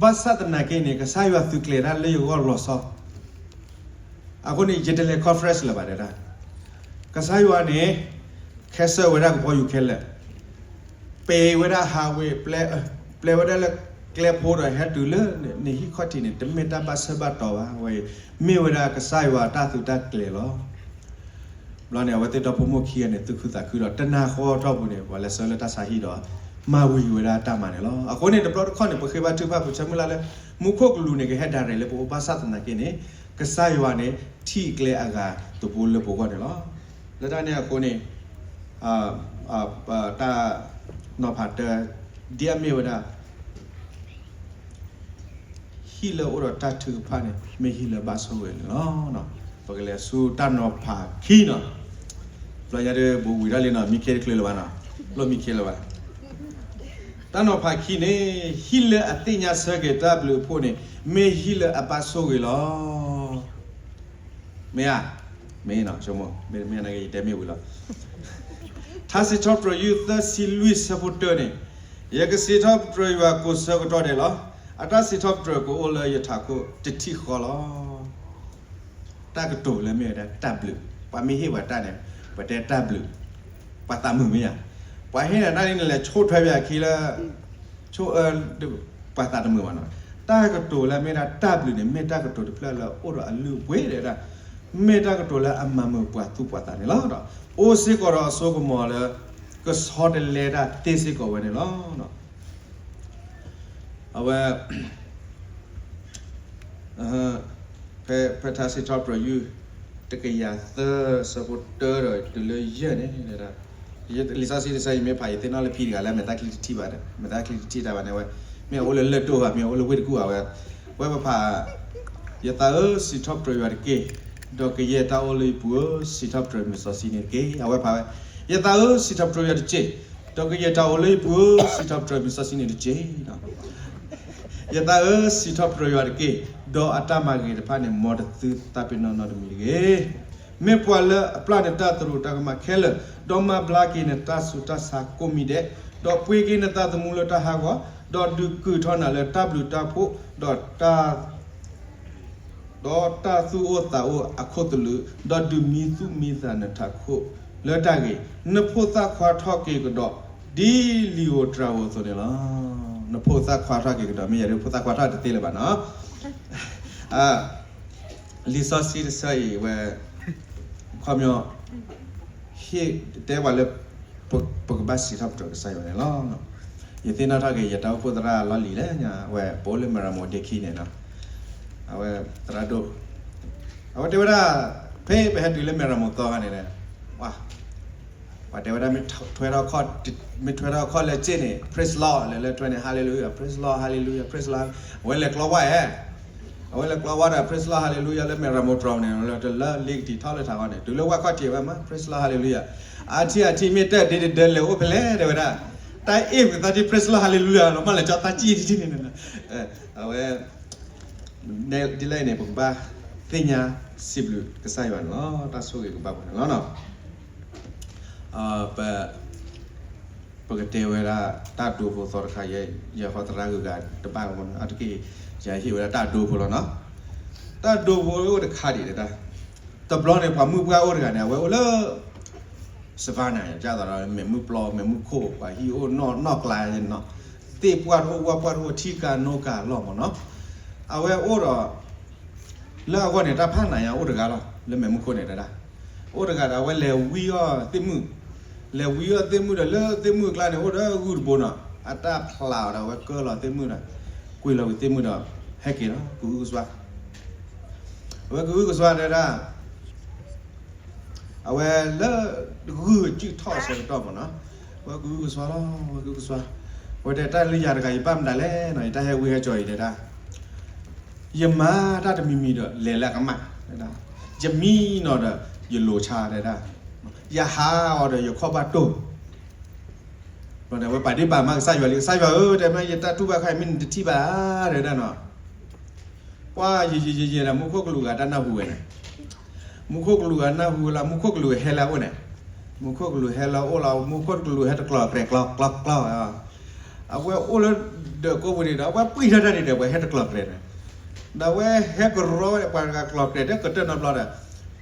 ဘၣ်ဆၣ်သနာ်က့န့ၣ် ကစၢ်ယွၤသုးကျဲၤတၢ်လၢယဂီၢ်လီၤဆီ အဃိန့ၣ် ယတလဲၤ conference လၢၤဘၣ် တဲဒၣ်. ကစၢ်ယွၤန့ၣ် ခဲစၢၢ်ဝဲဒၣ်ကဘီယူၤခဲလၢာ်, ပ့ၤဝဲဒၣ် highway, ပျဲဝဲဒၣ်လၢကျဲဖိဒီးဟဲတုၤလၢနဟံၣ်ခီၣ်ထံးန့ၣ် တမ့ၢ်တၢ်ဘၣ်ဆၢဘၣ်တီၤဘၣ်, အဝဲအံၤ မ့ၢ်ဝဲဒၣ်ကစၢ်ယွၤတၢ်သုးတၢ်ကျဲၤလီၤ. ဘျီန့ၣ် အဝဲသ့ၣ်ဒီဖိမိၢ်ခံဂၤန့ၣ် သူၣ်ခုသးခုဒီး တနၤဃီထီၣ်ပူၤန့ၣ် ပှၤလဲၤဆှၢလၢတၢ်ဆါဟံၣ်ဒီး မၤဝံၤဝဲဒၣ်တၢ်မၤန့ၣ်လီၤ. အဃိန့ၣ် တဘျီတခီၣ်န့ၣ် ပဃ့ဘါထုကဖၣ် ပဆၢမုၢ်လၢ်လၢ မူခိၣ်ကလူးန့ၣ် ကဟဲဒၣ်ရဲၣ်လၢပအိၣ် ဘၣ်ဆၣ်သနာ်က့န့ၣ် ကစၢ်ယွၤန့ၣ် ထံၣ်ကျဲအဂၤသပူၤလၢပဂီၢ်န့ၣ်လီၤ. လၢတၢ်န့ၣ်အဃိန့ၣ် တၢ်နီၤဖးတၢ ဒ်အမ့ၢ်ဝဲဒၣ် ဟံၣ်လၢအိၣ်ဒီးတၢ်ထုကဖၣ်န့ၣ် မ့ၢ်ဟံၣ်လၢဘၣ်ဆိၣ်ဂ့ၤန့ၣ်လီၤ. ပကလဲၤဆူတၢ်နီၤဖးခံနီၤ. ဘျီညါဒ် ဘူးဝံၤဒၣ်လံနီၤ, မံခ့တချုးလၢၤဘၣ်နီၤ, ဘျီမံခ့လၢၤဘၣ်. တၢ်နီၤဖးခံန့ၣ် ဟံၣ်လၢအသ့ၣ်ညါဆၢက့ၤတၢ်ဘျုးအဖှိၣ်န့ၣ် မ့ၢ်ဟံၣ်လၢအဘၣ်ဆိၣ်ဂ့ၤလီၤ. မ့ၢ်ဧါ, မ့ၢ်နီၤ, မ့ၢ်မ့ၢ်နာ်က့ ယတဲမ့ၢ်ဝံၤလီၤ. ထါစံးထီၣ်ပတြၢၤယုၢ်သၢဆံလွံၢ်ဆၢဖိတၢန့ၣ်, ယကစံးထီၣ်ပတြၢၤယွၤကိးဆၢကတီၢ်ဒဲးလီၤ. အတၢ်စံးထီၣ်ပတြၢၤကအိၣ်လၢယထးခိၣ်တထံၣ်ဃီလီၤ. တၢ်ကတိၤလၢမ့ၢ်ဝဲဒၣ်တၢ်ဘျုး, ပှၤမ့ၢ်ဟ့ၣ်ပှၤတၢ်န့ၣ်, ပှၤတဲတၢ်ဘျုး, ပှၤသးမုာ်မ့ၢ်ဧါ, ပှၤဟ့ၣ်နၤတၢ်န့ၣ် နလဲၤဆိၣ်ထွဲပှၤခံလၢ ဆိၣ်အၢ, ပှၤသးတမုာ်ဘၣ်နီၤ. တၢ်ကတိၤလၢမ့ၢ်ဒၣ်တၢ်ဘျုးန့ၣ် မ့ၢ်တၢ်ကတိၤတဖျၢၣ်လၢအအိၣ်ဒီးအလုၢ်အပှ့ၤဒဲဒၣ်, မ့ၢ်တၢ်ကတိၤလၢအမၤမုာ်ပှၤသူၣ်ပှၤသးန့ၣ်လီၤ. အိၣ်စ့ၢ်ကီးဒီးအစိကမီၤလၢ ကဆီတလဲတၢ်သ့စ့ၢ်ကီးဝဲန့ၣ်လီၤ. အဝဲ ဖဲ ဖဲထါစံးထီၣ်ပတြၢၤယုၢ် တကယၤသၢဆၢဖိတၢဒီးတုၤလၢယဲၢ်န့ၣ်, လံာ်စီဆှံတဆၢအံၤမ့ၢ်ဖး ယသ့ၣ်နီၣ်လၢဖံတဂၤလၢ မဲာ်သၣ်ချံတထံၣ်ဘၣ်, မဲာ်သၣ်ချံတထံၣ်တၢ်ဘၣ်န့ၣ်ဝဲ, မ့ၢ်အအိၣ်လၢလၢၢ်တိၢ်ဧါ, မ့ၢ်အအိၣ်လၢဝ့ၢ်တကူၣ်ဧါဝဲ, ဝဲပဖး, ယသးဧၢ စံးထီၣ်ပတြၢၤယွၤတက့ၢ်, ဒီးကယဲၢ်တၢ်အိၣ်လၢယပူၤဧၢ, စံးထီၣ်ပတြၢၤမုၢ်စီဆှံန့ၣ်တက့ၢ်. အဝဲဖးဝဲ, ယသးဧၢ စံးထီၣ်ပတြၢၤယွၤတက့ၢ်, ဒီးကယဲၢ်တၢ်အိၣ်လၢယပူၤဧၢ, စံးထီၣ်ပတြၢၤမုၢ်စီဆှံန့ၣ်တက့ၢ်. ယသးဧၢ စံးထီၣ်ပတြၢၤယွၤတက့ၢ်, ဒီးအတၢ်မၤဂ့ၤတဖၣ်န့ၣ် မ်တသုသးပ့ၤနီၣ်နီတမံၤတဂ့ၤ. မ့ၢ်ပှၤလၢအပျၢ်နတၢ်သရူးတၢ်ကမၣ်ခဲလၢာ်, ဒီးမၤဘျါက့ၤနတၢ်ဆူးတၢ်ဆါကိးမံၤဒဲး, ဒီးပှ့ၤက့ၤနသးသမူလၢတၢ်ဟးဂီၤ, ဒီးဒုးကုာ်ထီၣ်နၤလၢတၢ်ဘျုးတၢ်ဖှိၣ်, ဒီးတၢ် ဒီးတၢ်သူၣ်အိၣ်သးအိၣ်အခိၣ်သလုး, ဒီးဒုးမံသူၣ်မံသးနထးခိၣ်လၢတၢ်ဂ့ၤ, နဖိသၣ်ခွါထီၣ်က့ၤကဒီး ဒ်လံာ်ဧိၤတြၤဧိၤအသိးန့ၣ်လီၤ. နဖိသၣ်ခွါထီၣ်က့ၤကဒီး မ့ၢ်ယၤဒ်ဖိသၣ်ခွါထီၣ်တသ့လၢၤဘၣ်နီၤ. လံာ်စီဆှံတဆၢအံၤဝဲ ခီပညီ ဟ့ၣ်တဲပှၤလၢ ပကဘၣ်စံးထီၣ်ပတြၢၤကစၢ်ယွၤန့ၣ်လီၤ. ယသ့ၣ်နီၣ်ထီၣ်က့ၤ ယတၢ်အိၣ်ဖှိၣ်သရၣ်လီၢ်လံၤလဲၣ်ညါ အဝဲပအိၣ်လၢမဲၢ်ရမိၢ်ဒ့ခံန့ၣ်နီၤ, အဝဲသရၣ်ဒိၣ်, အဝဲတဲဝဲဒၣ် ဖဲပဟဲတုၤလၢမဲၢ်ရမိၢ်သီခါန့ၣ်ဒီး ပှၤတဲဝဲဒၣ် မ့ၢ်ထွဲထီၣ်ခီၣ်လၢစ့ၢ်န့ၣ် praise Lord လဲၤလၢထွဲန့ၣ် hallelujah, praise Lord, hallelujah, praise Lord, အဝဲလဲၤကျီဝါဧါ, အဝဲလဲၤကျီဝါဒီး praise Lord, hallelujah လၢမဲၢ်ရမိၢ်တြီၤန့ၣ် လၢလ့ကတံၤထီၣ်လၢထးဂီၢ်န့ၣ် တုၤလၢဝၣ်ခီၣ်ထံးဝဲမး praise Lord, hallelujah, အထံၣ်အထံၣ် မ့ၢ်တၢ်ဒ့တဒၢလဲၤအိၣ်ဖဲလဲၣ် တဲဝဲဒၣ်, တၢ်အ့ၣ်ပသးထံၣ် praise Lord, hallelujah လီၤ မ့ၢ်လဲၤကၠီတၢ်ကံၣ်ထံၣ်န့ၣ်, အဝဲ ဒ်လဲၣ်န့ၣ် ပကဘၣ်သ့ၣ်ညါစံးဘျုးကစၢ်ယွၤန့ၣ်လီၤ. တၢ်ဆိၣ်ဂ့ၤကဘၣ်ပှၤန့ၣ်လီၤ. ပ ပကတဲဝဲဒၣ် တၢ်ဒိဖိသီတခါ ယဲယဟီသရၣ်ဂုၤဂၤတဘၣ်အတက့ၢ်, ယဟ့ၣ်ဝဲဒၣ်တၢ်ဒိဖိလီၤနီၤ. တၢ်ဒိဖိအိၣ်တခါဒံးဒၣ်, တဘျီန့ၣ် ပှၤမုၣ်ပှၢ်အိၣ်တဂၤန့ၣ် အဝဲအိၣ်လၢ Savannah န့ၣ် ဒ်သိးဒီးမဲးမုၢ်ပျီ မဲးမုၢ်ခိၣ် ပှၤဟံၣ်အိၣ်နီၢ်နီၢ်ကျါနီၤ, သ့ၣ်ပှၢ်တအိၣ် ဝၣ်ပှၢ်တအိၣ် ထံကၤနိကၤလီၢ်မးနီၤ. အဝဲအိၣ်ဒီး လၢအဂီၢ်န့ၣ် တၢ်ဖးနးညါအိၣ်တဂၤလီၤ လၢမဲးမုၢ်ခိၣ်န့ၣ်တဒၣ်, အိၣ်တဂၤဒီး အဝဲလဲၤဝံအီၣ်သ့ၣ်မုၣ်, လဲၤဝံအီၣ်သ့ၣ်မုၣ်ဒီး လၢသ့ၣ်မုၣ်အကျါန့ၣ် အိၣ်ဒီးဂုၢ်တဘိနီၤ, အတၢ်ဖျးအီၤဒီး အဝဲကၢလီၤသ့ၣ်မုၣ်ဒီး ကွံာ်လီၤဝံၤသ့ၣ်မုၣ်ဒီး ဟဲက့ၤလီၤ ကအုကစွါ, အဝဲကအုကစွါတဲဒၣ် အဝဲလၢ ဂုၢ်အစုၣ်ထီၣ်အဆၢကတီၢ်မးနီၤ, အဝဲကအုကစွါလီၤ အဝဲကအုကစွါ, အဝဲတဲတၢ်လၢယၤတဂၤ ယဘၣ်မနုၤလဲၣ်နီၤ, ယတၢ်ဟဲဝံဟဲကၠီအံၤတဲဒၣ်, ယမၤတၢ်တမံၤမံၤဒီး လဲၤလၢအကမၣ်, ယမံနီၤဒီး ယလိၤဆါတဲဒၣ်, ယဟးအီၤဒီး ယခီၣ်ဘၣ်တိၢ် ဘျီန့ၣ် အဝဲပာ်ဒ့ၣ်ပာ်မးကစၢ်ယွၤလံ, ကစၢ်ယွၤဧၢ, တဲမ့ၢ်ယတၢ်တူၢ်ဘၣ်ခါအံၤ မ့ၢ်နတထံၣ်ဘၣ်ဧါ တဲဝဲဒၣ်နီၤ. ပှၤယံာ်ယံာ်ယံာ်ယံာ်ဒီး မူခိၣ်ကလူးဂၤတၢ်နၢ်ဟူဝဲန့ၣ်, မူခိၣ်ကလူးဂၤနၢ်ဟူဝဲလီၤ, မူခိၣ်ကလူးဟဲလၢအအိၣ်န့ၣ်, မူခိၣ်ကလူးဟဲလၢအအိၣ်လီၤ, မူခိၣ်ကလူးဟဲတကျီၢ်ကျဲၤ ကျီကျီကျီ, အဝဲအိၣ်လၢဒၢးကိးပူၤန့ၣ်ဒီး အဝဲပှံၢ်ထီၣ်တၢ်န့ၣ်ဒီး အဝဲဟဲတကျီၢ်ကျဲၤန့ၣ်, ဒီးအဝဲဟဲကရီဝဲ ပှၤတဂၤကျီၢ်ကျဲၤတကတၢၢ်နီတဘျီဒီး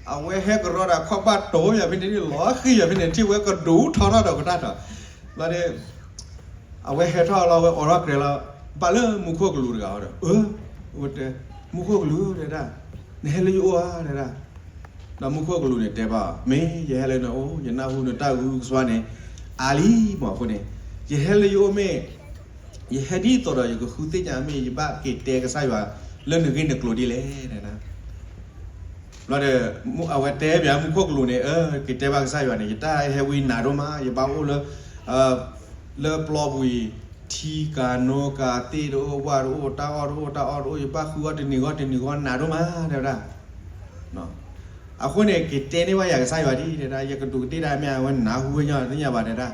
အဝဲဟဲကရီဒီး ခီၣ်ဘၣ်တိၢ်ယၤဖဲန့ၣ် လီၤဃံၤယၤဖဲန့ၣ် ထံၣ်ဝဲကဒူးထီထီၣ်ဒီးကတၢၢ်ထီၣ်, ဘျီဒီး အဝဲဟဲထီၣ်လီၤ အဝဲအိးထီၣ်ကျဲၤလီၤ, ဘၣ်လၢမူခိၣ်ကလူးတဂၤအီၤဒီး အၢ, အဝဲတဲ, မူခိၣ်ကလူးတဲဒၣ်, နဟဲလၢယအိၣ်ဧါတဲဒၣ်, ဒီးမူခိၣ်ကလူးန့ၣ်တဲဘၣ်အီၤ, မ့ၢ်ယဟဲလၢနအိၣ်, ယနၢ်ဟူနတၢ်အုကစွါန့ၣ် အါလံမးအဃိန့ၣ်, ယဟဲလၢယအိၣ်မ့ၢ် ယဟဲဒ်သိးဒီးယကဃုသ့ၣ်ညါမ့ၢ် ယဘၣ်က့ၤတဲကစၢ်ယွၤလၢနဂ့ၢ်နကျိၤဒ်လဲၣ်န့ၣ်, ဘျီဒီး အဝဲတဲဘၣ်မူခိၣ်ကလူးန့ၣ်, အၢ က့ၤတဲဘၣ်ကစၢ်ယွၤန့ၣ် ယတၢ်ဟဲဝံနးဒိၣ်မး, ယဘၣ်အိၣ်လၢ လၢပျီပူၤအံၤ ထံကၤနိကၤ သ့ၣ်တအိၣ် ဝၣ်တအိၣ် တၢ်အီၣ်တအိၣ် တၢ်အီတအိၣ် ယဘၣ်ဃုအီၣ်တနံၤဂီၢ်တနံၤဂီၢ်နးဒိၣ်မး တဲဝဲဒၣ်. အဃိန့ၣ် က့ၤတဲန့ၢ်ဘၣ်ယၤကစၢ်ယွၤဒ်တဲဒၣ်, ယကဒူးကဒ့ၣ်တၢ်မ့ၢ်အဝဲနၢ်ဟူဝဲညီ သ့ၣ်ညါဘၣ်တဲဒၣ်.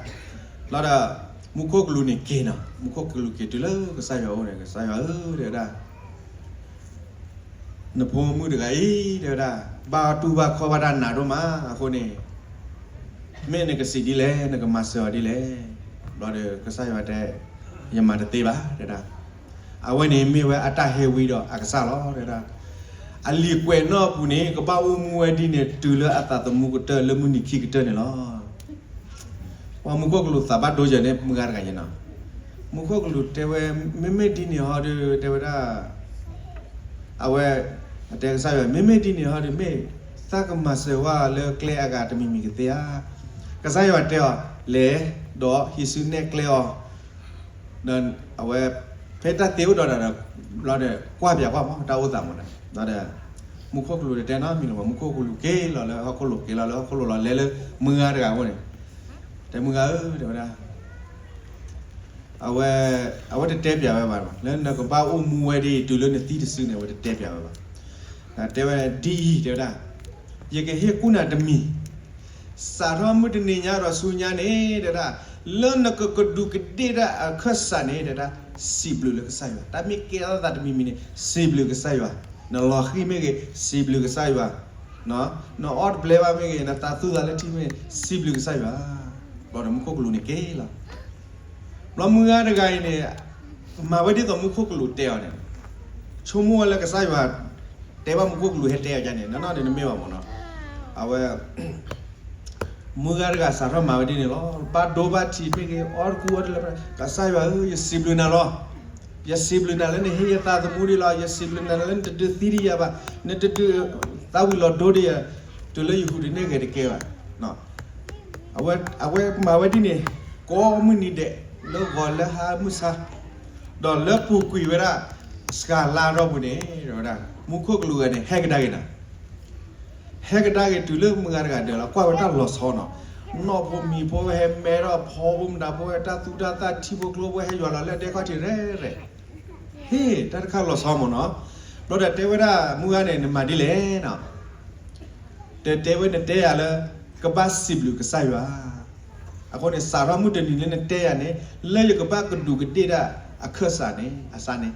ဘျီဒီး မူခိၣ်ကလူးန့ၣ်က့ၤနီၤ, မူခိၣ်ကလူးက့ၤတုၤလၢကစၢ်ယွၤအအိၣ်န့ၣ် ကစၢ်ယွၤဧၢ တဲဝဲဒၣ် နဖိမုၣ်တဂၤအံၤ တဲဝဲဒၣ်, ဘၣ်တူၢ်ဘၣ်ခီၣ်ဘၣ်တၢ်နးဒိၣ်မးအဃိန့ၣ်, မ့ၢ်နကစံးဒ်လဲၣ်, နကမၤစၢၤအီၤဒ်လဲၣ်. ဘျီဒီးကစၢ်ယွၤတဲ, ယမၤတသ့ဘၣ် တဲဒၣ်. အဝဲန့ၣ်မ့ၢ်ဝဲအတၢ်ဟဲဝံဒီးအကစၢ်လီၤ တဲဒၣ်. အလံာ်ကွဲးနီၣ်အပူၤန့ၣ် ကဘၣ်အိၣ်မူဝဲဒ်န့ၣ် တုၤလၢအသးသမူကတၢၢ်လၢမုၢ်နံၤခံကတၢၢ်န့ၣ်လီၤ. ပှၤမူခိၣ်ကလူးသးဘၣ်ဒိယၤန့ၣ် မုၢ်ဂၤတဂၤယဲနီၤ. မူခိၣ်ကလူးတဲဝဲ, မ့မ့ၢ်ဒ်န့ၣ်ဟီဒီး တဲဝဲဒၣ်, အဝဲ, အတဲကစၢ်ယွၤ, မ့မ့ၢ်ဒ်န့ၣ်ဟီဒီး မ့ၢ်သးကမၤစၢၤဝဲလၢကျဲအဂၤတမံၤမံၤကသ့ဧါ. ကစၢ်ယွၤတဲအီၤ, လဲၤ, ဒီးဟံးစုနဲၣ်ကျဲအီၤ, ဒီးအဝဲ, ဖဲတၢ်သ့အိၣ်ဒီးဒီး, ဘျီဒီး ကွၢ်ပၠးကွၢ်မး တၢ်အိၣ်သးမးဒီး, ဒီး, မူခိၣ်ကလူးတဲနီတမံၤလၢၤဘၣ်, မူခိၣ်ကလူးက့ၤလီၤလၢဟီၣ်ခိၣ်လိၤ က့ၤလီၤလၢဟီၣ်ခိၣ်လိၤလီၤ လဲၤလၢမုၢ်ဂၤတဂၤအအိၣ်န့ၣ်, တဲမုၢ်ဂၤဧၢ တဲဝဲဒၣ် အဝဲ, အဝဲတတဲပၠးဝဲဘၣ်, လၢနကဘၣ်အိၣ်မူဝဲဒ်အံၤ တုၤလၢနသံတစုန့ၣ် အဝဲတတဲပၠးဝဲဘၣ်. တဲဝဲဒ်အံၤ တဲဝဲဒၣ်, ယကဟ့ၣ်ကူၣ်နၤတမံၤ, စးထီၣ်မုၢ်တနံၤညါဒီးဆူညါန့ၣ် တဲဝဲဒၣ်, လၢနကကဒူးကဒ့ၣ်တၢ်အခၢၣ်စးန့ၣ် တဲဝဲဒၣ်, စံးဘျုးလၢကစၢ်ယွၤ, တၢ်မ့ၢ်ကဲထီၣ်သးတမံၤမံၤန့ၣ် စံးဘျုးကစၢ်ယွၤ, နလီၤဃံၤမ့ၢ်ဂ့ၤ စံးဘျုးကစၢ်ယွၤ, နအီၣ်တဘျဲဘၣ်မ့ၢ်ဂ့ၤ နသးသူၣ်သးလၢထံမ့ၢ်ဂ့ၤ စံးဘျုးကစၢ်ယွၤ, ဘျီဒီးမူခိၣ်ကလူးန့ၣ်က့ၤလီၤ. ဘျီမုၢ်ဂၤတဂၤအံၤန့ၣ်, မၤဝဲဒ်သိးမူခိၣ်ကလူးတဲအီၤန့ၣ်, ဆိကမိၣ်ဝဲလၢကစၢ်ယွၤ, တဲဘၣ်မူခိၣ်ကလူးဟဲတဲအီၤဒ်န့ၣ် နီၢ်နီၢ်န့ၣ်နမ့ၢ်ဘၣ်မးနီၤ, အဝဲ မုၢ်ဂၤတဂၤစးထီၣ်မၤဝဲဒ်န့ၣ်လီၤ. ဘၣ်ဒိဘၣ်ထံးမ့ၢ်ဂ့ၤ အီၣ်တကူအီတလၢ, ကစၢ်ယွၤဧၢ ယစံးဘျုးနၤလီၤ. ယစံးဘျုးနၤလၢနဟ့ၣ်ယသးသမူဒံးလီၤ. ယစံးဘျုးနၤလၢနတဒုးသံဒံးယၤဘၣ်, နတဒုးသးဝံၤလီၤဒိဒံးယၤ, တုၤလၢယဟူးတန့ၢ်ဂဲၤတကဲဘၣ်. အဝဲမၤဝဲဒ်န့ၣ် ကိးမုၢ်နံၤဒဲး လၢဂီၤလၢဟါမုၢ်ဆါ, ဒီးလၢပူၤကွံာ်ဝဲဒၣ် စှၤလါထီၣ်ပူၤန့ၣ် တဲဝဲဒၣ် မူခိၣ်ကလူးဂၤန့ၣ် ဟဲကဒါက့ၤနၤ ဟဲကဒါက့ၤတုၤလၢမုၢ်ဂၤတဂၤဒၢးလီၤ ကွၢ်ဝဲတၢ်လီၤဆီနီၤ, နီၢ်ဖိမံၤဖိဟဲမဲထီၣ် ဖီဖိမတၤဖိဟဲတၢ်သူတၢ်သၣ် ထံဖိကျိဖိဟဲယွၤလီၤလၢအဒဲခီၣ်ထံးရဲၣ်ရဲၣ်, ဟ့ၣ် တၢ်တခါလီၤဆီမးနီၤ, ဘျီဒီးတဲဝဲဒၣ်မုၢ်ဂၤန့ၣ် နမၤဒ်လဲၣ်နီၤ, တဲတဲဝဲနတဲယၤလၢ ကဘၣ်စံးဘျုးကစၢ်ယွၤ အဃိန့ၣ် စးထီၣ်မုၢ်တနံၤလၢနတဲယၤန့ၣ် လၢယကဘၣ်ကဒူးကဒ့ၣ်ဒၣ်အခၢၣ်စးန့ၣ် အစးန့ၣ်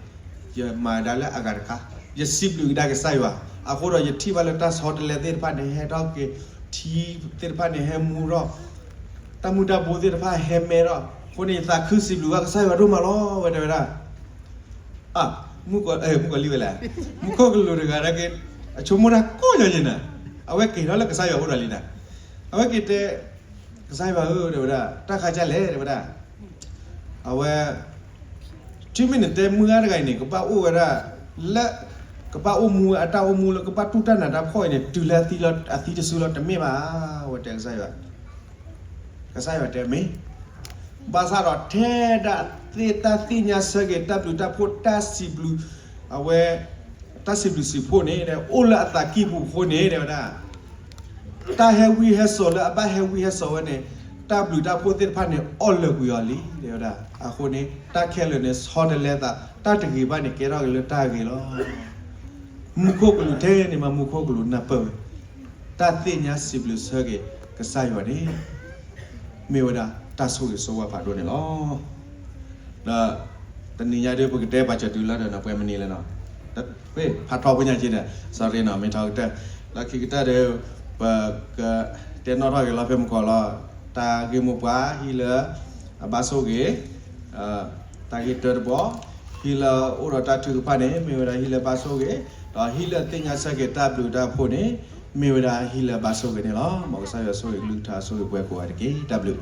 ယမၤဒၣ်လၢအဂၤတခါ, ယစံးဘျုးကဒါကစၢ်ယွၤ, အဃိဒီးယထံၣ်ဘၣ်လၢတၢ်ဆီတလဲသ့ၣ်တဖၣ်န့ၣ် ဟဲထီၣ်က့ၤ, ထံသ့ၣ်တဖၣ်န့ၣ် ဟဲမူထီၣ်, တၢ်မုၢ်တၢ်ဘိသ့ၣ်တဖၣ်ဟဲမဲထီၣ်, အဃိန့ၣ် ယသးခုစံးဘျုးဘၣ်ကစၢ်ယွၤဒိၣ်မးလီၤ ဝဲတဲဝဲဒၣ် မုၣ်ကီၤလံၢ်ဝဲလဲၣ်, မူခိၣ်ကလူးတဂၤဒၣ်က့ၤ အဆိကမိၣ်တၢ်ကိးညါယဲနၤ, အဝဲက့ၤထီၣ်လၢကစၢ်ယွၤအိၣ်ဒီးလံနၤ, အဝဲက့ၤတဲ, ကစၢ်ယွၤဧၢ တဲဝဲဒၣ် တၢ်ခါကလဲၣ် တဲဝဲဒၣ်, အဝဲ, ထံမ့ၢ်နတဲမုၢ်ဂၤတဂၤအံၤန့ၣ် ကဘၣ်အိၣ်ဝဲဒၣ်, လၢ, ကဘၣ်အိၣ်မူဝဲအတၢ်အိၣ်မူလၢကဘၣ်တူၢ်တၢ်နးတၢ်ဖှီၣ်အံၤန့ၣ် တုၤလၢအသံလီၤ, အသံတစုလီၤတမ့ၢ်ဘၣ်, ဝဲတဲကစၢ်ယွၤ ကစၢ်ယွၤတဲမ့ၢ်, ဘၣ်ဆၣ်ဒီးထဲဒၣ်သ့ၣ်တၢ်သ့ၣ်ညါဆၢက့ၤတၢ်ဘျုးတၢ်ဖှိၣ်တၢ်စံးဘျုး, အဝဲ, တၢ်စံးဘျုးစံးဖှိၣ်န့ၣ် အိၣ်လၢအသးကံၢ်ပူၤအဃိန့ၣ် တဲဝဲဒၣ်, တၢ်ဟဲဝံဟဲစိာ်လၢအဘၣ်ဟဲဝံဟဲစိာ်ဝဲန့ၣ်, တၢ်ဘျုးတၢ်ဖှိၣ်သ့ၣ်တဖၣ်န့ၣ် အီၣ်လၢာ်ကွံာ်အီၤလံ တဲဝဲဒၣ်, အဃိန့ၣ် တၢ်ခဲလၢာ်န့ၣ် ဆီတလဲသး, တၢ်တဂ့ၤဘၣ်န့ၣ် ကဲထီၣ်က့ၤလၢတၢ်ဂ့ၤလီၤ. မူခိၣ်ကလူးထဲန့ၣ်မး မူခိၣ်ကလူးနၢ်ပၢၢ်ဝဲ, တၢ်သ့ၣ်ညါစံးဘျုးဆၢက့ၤကစၢ်ယွၤန့ၣ်, မ့ၢ်ဝဲဒၣ်တၢ်ဆိၣ်ဂ့ၤဆိၣ်ဝါဖးဒိၣ်န့ၣ်လီၤ. ဒီး, တနံၤညါဒီး ပကတဲပာ်စၢၤတုၤလၢဒီး နပှဲၤမနံၤလဲၣ်နီၤ, ဖးထီဖိညါက့ဒီး sorry နီၤ မ့ၢ်ထီကတၢၢ်, လၢခံကတၢၢ်ဒီး, ပက, တဲနီၣ်ထီၣ်က့ၤလီၤဖဲမုၢ်ကီၢ်လီၤ, တၢ်ဂ့ၢ်မိၢ်ပှၢ်ဟံၣ်လၢ, အဘၣ်ဆိၣ်ဂ့ၤ တၢ်ဂ့ၢ်တၢတဘီ, ဟံၣ်လၢအိၣ်ဒီးတၢ်ထုကဖၣ်န့ၣ် မ့ၢ်ဝဲဒၣ်ဟံၣ်လၢဘၣ်ဆိၣ်ဂ့ၤ, ဒီးဟံၣ်လၢသ့ၣ်ညါဆၢက့ၤတၢ်ဘျုးတၢ်ဖှိၣ်န့ၣ်, မ့ၢ်ဝဲဒၣ်ဟံၣ်လၢဘၣ်ဆိၣ်ဂ့ၤန့ၣ်လီၤ. မ်ကစၢ်ယွၤဆိၣ်ဂ့ၤကလုၢ်ကထါဆိၣ်ဂ့ၤပှၤကိးဂၤတက့ၢ်. တၢ်ဘျုး